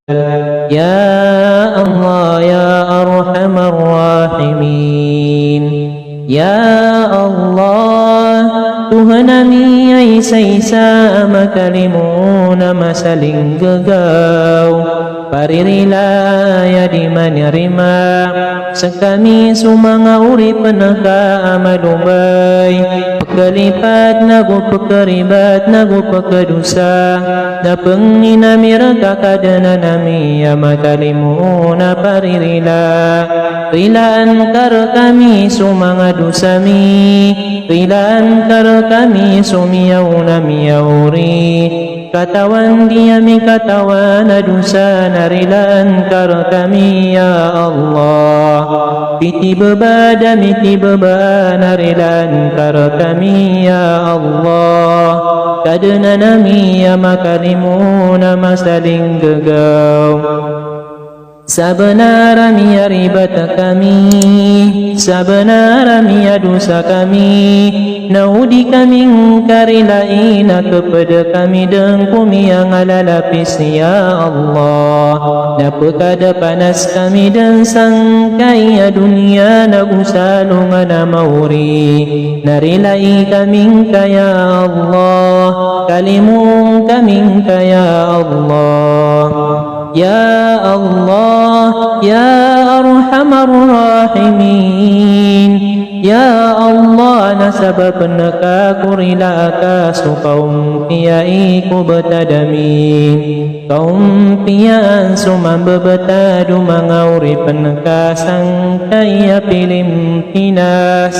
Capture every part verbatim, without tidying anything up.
Ya Allah, ya Arhamar Rahimin. Ya Allah, Tuhan ami a isaisa a makalimo na masalinggagaw, paririla a di manarima sekami so manga oripen ka a malobay, pekelipat nago pekeribat nago pekedosa, na pengnin ami reka Kadnan ami a makalimo na paririla. Rilaan ka rekami so manga dosa mi, rilaan ka rekami so miyaona a miyaori. Katawan di ami katawan a dosa na rilaan ka rekami, ya Allah. Pitibebad a mitibebaan a rilaan ka rekami, ya Allah. Kadnan ami a makalimo na masalinggagaw. Sabenar a miyaribat kami, sabenar a miyadosa kami, na o di kami ngka rilai na keped kami den ko miyangalalapis, ya Allah. Na pekadapanas kami den sangkai a doniya nago sa alongan a maori. Na rilai kami ngka, ya Allah. Kalimo kami ngka, ya Allah. Ya Allah, ya Arhamar Rahimin. Ya Allah, na sabapen ka ko rila ka so kaompiyai ko betad ami. Kaompiyaan so mambebetad o manga oripen ka sangkai a Pilimpinas.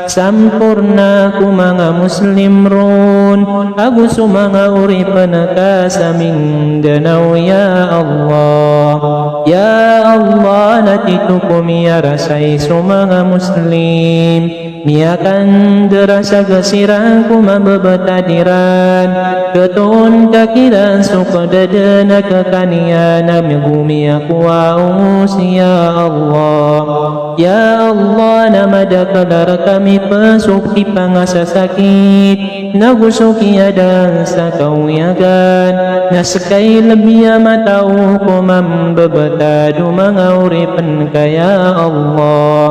Samporna ko manga Muslim ron, ago so manga oripen ka sa Mindanao, ya Allah. Ya Allah, na tito ko miyarasay so manga Muslim. Miyakandarasag siran ko mambebetad iran. Ketoon ka kiran so kedaden a kekaniyan a miyagomi a kowa ongos, ya Allah. Ya Allah, na madakel a rekami pen so kipangasasakit, nago so kiyadaan sa kaoyagan, na seka i lebi a matao ko mambebetad o manga oripen ka, ya Allah.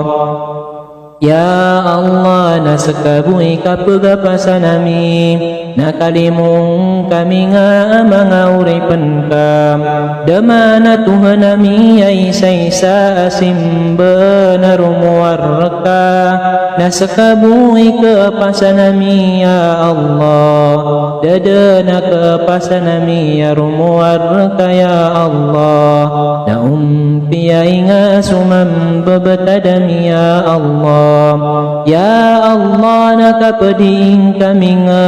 Ya Allah, na seka bo i kapegapasan ami, na kalimo kami nga a manga oripen ka. Da man a Tuhan ami a isaisa a simba na romowar reka, na seka bo i kepasan ami, ya Allah. Da den a kepasan ami a romowar reka, ya Allah. Na ompiyai nga so mambebetad ami, ya Allah. Ya Allah, na kapedii ngka ami nga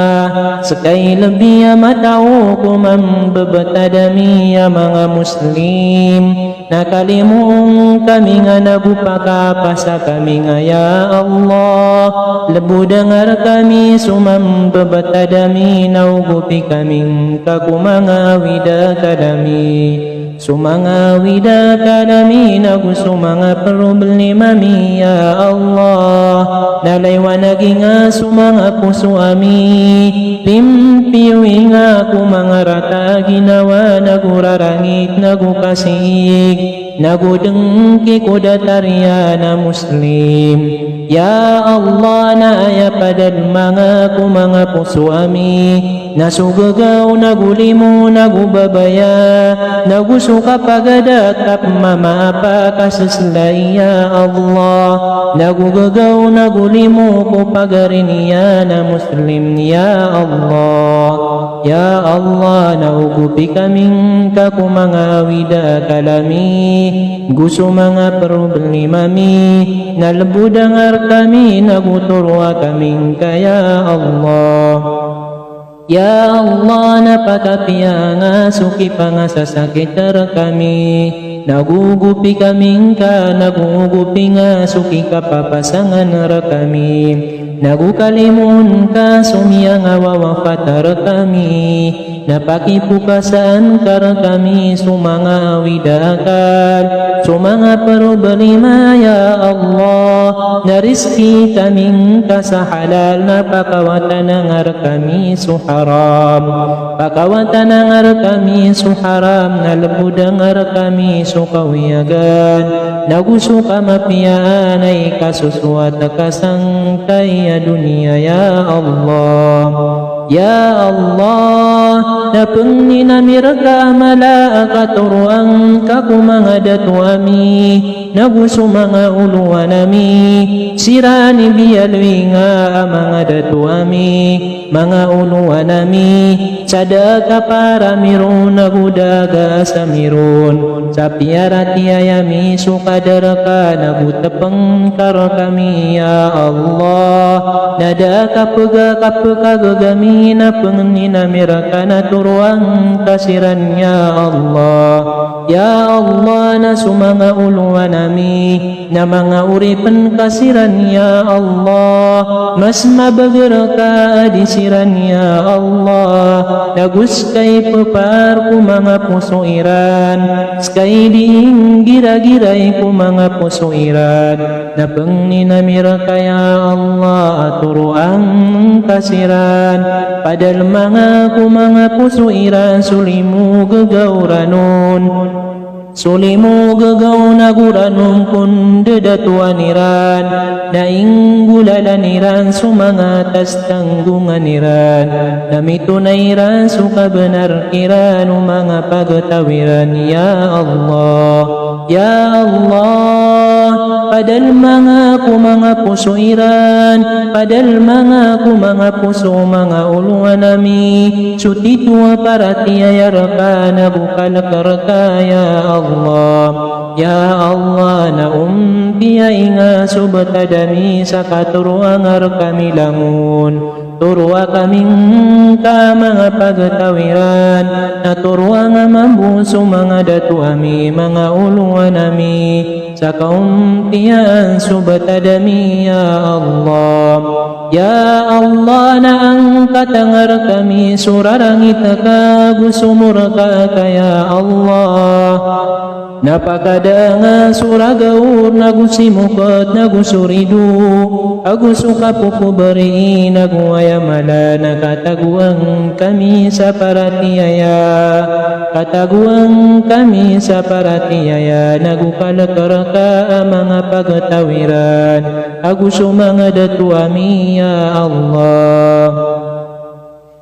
seka i lebi a matao ko mambebetad ami a manga Muslim. Na kalimo kami nga nago pakapasa kami nga, ya Allah. Leboda nga rekami so mambebetad ami, na ogopi kami ngka ko manga awid a akal ami. So manga awid a akal ami nago so manga problema ami, ya Allah. Na laiwanagi nga so manga poso ami. Pimpiyowi nga ko manga rata a ginawa nago rarangit nago kasiig nago dengki ko datar iyan a Muslim. Ya Allah, na aya padalma nga ko manga poso ami, na so gegaw nago limo nago babaya, nago so kapagada a kapmamaapa a kaseselai, ya Allah, nago gegaw nago limo ko pagari niyan a Muslim, ya Allah. Ya Allah, na ogopi kami ngka ko manga awid a akal ami, go so manga problema ami, na leboda nga rekami nago toroa kami ngka, ya Allah. Ya Allah, na pakapiya nga so kipangasasakit rekami, nago ogopi kami ngka, nago ogopi nga so kikapapasangan rekami. Na go kalimoon ka so miyangawawafat rkami, na pakipokasaan ka rkami so manga awid a akal, so manga problema, ya Allah, na rizki kami ngka sa halal, na pakawatanang rkami so haram. Pakawatanang rkami so haram, na lbodang rkami so kawiyagan, na go so kamapiyaan a ikasosoat ka sangkai a doniya, ya Allah. Ya Allah, na pangnin ami rka a mala a katoroan ka ko manga dato ami, na go so manga olowan ami, siran i biyaloy nga a manga dato ami, manga olowan ami, sa da a kaparami ron ago da a gaasami ron, sa piyaratiyaya mi so kadar ka na go tpng ka rkami, ya Allah. Na da a kapgakapkagagami na pangnin ami rka na toroan ka siran, ya Allah. Ya Allah, na so manga olowan ami, na manga oripn ka siran, ya Allah. Mas mabagr ka a di siran, ya Allah. Na go ska i pphar ko manga poso iran, ska i di inggiragiray ko manga poso iran, na pangnin ami rka, ya Allah, a toroan ka siran. Padalma nga ko manga poso iran so limo gagaw ranon. So limo gagaw na go ranon ko ndadatoan iran, na inggolalan iran so manga tastanggongan iran, na mitonay iran so kabnar iran o manga pagtaw iran, ya Allah. Ya Allah, padalma nga ko manga poso iran, padalma nga ko manga poso o manga olowan ami, so tito a paratiyaya rka na go kalk rka, ya Allah. Ya Allah, na ompiyai nga so btad ami sa katoroa nga rkami langon. Toroa kami ngka a manga pagtaw iran, na toroa nga mambo so manga dato ami, manga olowan ami, sa kaompiyaan so btad ami, ya Allah. Ya Allah, na angkata nga rkami so rarangit ka ago so morka ka, ya Allah. Na pakada nga so ragaw na go simokt na go so rido, ago so kapopobri na go aya mala na katagoan kami sa paratiyaya. Katagoan kami sa paratiyaya na go kalk rka a manga pagtaw iran, ago so manga dato ami, ya Allah.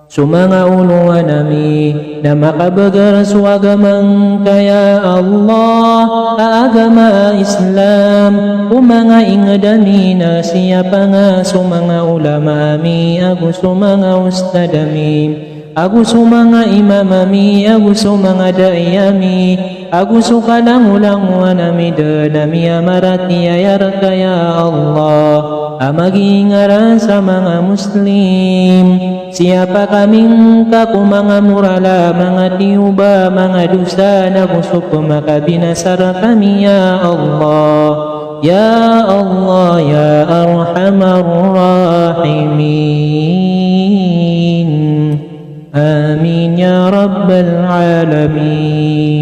So manga olowan ami, na makabagr so agama ngka, ya Allah, a agama a Islam, o manga ingd ami na siyapa nga so manga ulama ami, ago so manga ustad ami, ago so manga imam ami, ago so manga dai ami, ago so kalangolangowan ami dn a miyamaratiyaya rka, ya Allah, a magiingaran sa manga Muslim. Siyapa kami ngka ko manga moral a manga tiyoba, manga dosa, na go so pmakabinasa rkami, ya Allah. Ya Allah, ya Arhamar Rahimin. Amin ya Rabbal Alamin.